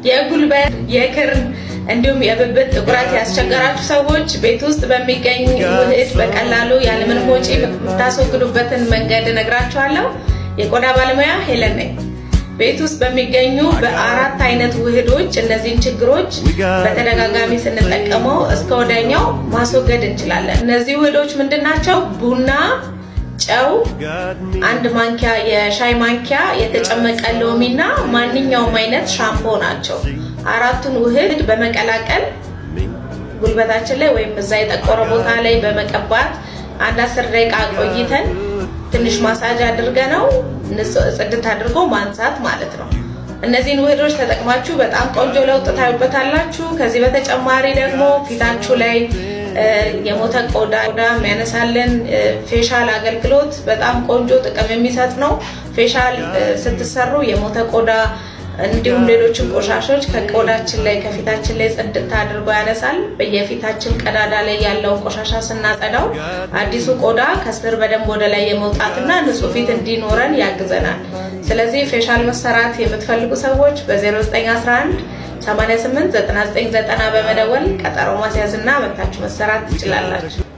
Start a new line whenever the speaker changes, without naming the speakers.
የጉልበት፣ የክርን እንዲሁም የብብት ጥቁረት ያስቸገራችሁ ሰዎች ቤት ውስጥ በሚገኝ ውህድ በቀላሉ ያለምንም ወጪ የምታስወግዱበትን መንገድ እነግራችኋለሁ። የቆዳ ባለሙያ ሄለን ነኝ። ቤት ውስጥ በሚገኙ በአራት አይነት ውህዶች እነዚህን ችግሮች በተደጋጋሚ ስንጠቀመው እስከ ወዲያኛው ማስወገድ እንችላለን። እነዚህ ውህዶች ምንድን ናቸው? ቡና፣ ጨው፣ አንድ ማንኪያ የሻይ ማንኪያ የተጨመቀ ሎሚ እና ማንኛውም አይነት ሻምፖ ናቸው። አራቱን ውህድ በመቀላቀል ጉልበታችን ላይ ወይም እዛ የጠቆረ ቦታ ላይ በመቀባት አንድ 10 ደቂቃ ቆይተን ትንሽ ማሳጅ አድርገነው ጽድት አድርጎ ማንሳት ማለት ነው። እነዚህን ውህዶች ተጠቅማችሁ በጣም ቆንጆ ለውጥ ታዩበታላችሁ። ከዚህ በተጨማሪ ደግሞ ፊታችሁ ላይ የሞተ ቆዳ የሚያነሳልን facial አገልግሎት በጣም ቆንጆ ጥቅም የሚሰጥ ነው። Facial ስትሰሩ የሞተ ቆዳ እንዲሁም ሌሎችን ቆሻሾች ከቆዳችን ላይ፣ ከፊታችን ላይ ጽድት አድርጎ ያነሳል። በየፊታችን ቀዳዳ ላይ ያለውን ቆሻሻ ስናጸዳው አዲሱ ቆዳ ከስር በደንብ ወደ ላይ የመውጣትና ንጹህ ፊት እንዲኖረን ያግዘናል። ስለዚህ facial መሰራት የምትፈልጉ ሰዎች በ0911 88 99 90 በመደወል ቀጠሮ ማስያዝና መታችሁ መሰራት ትችላላችሁ።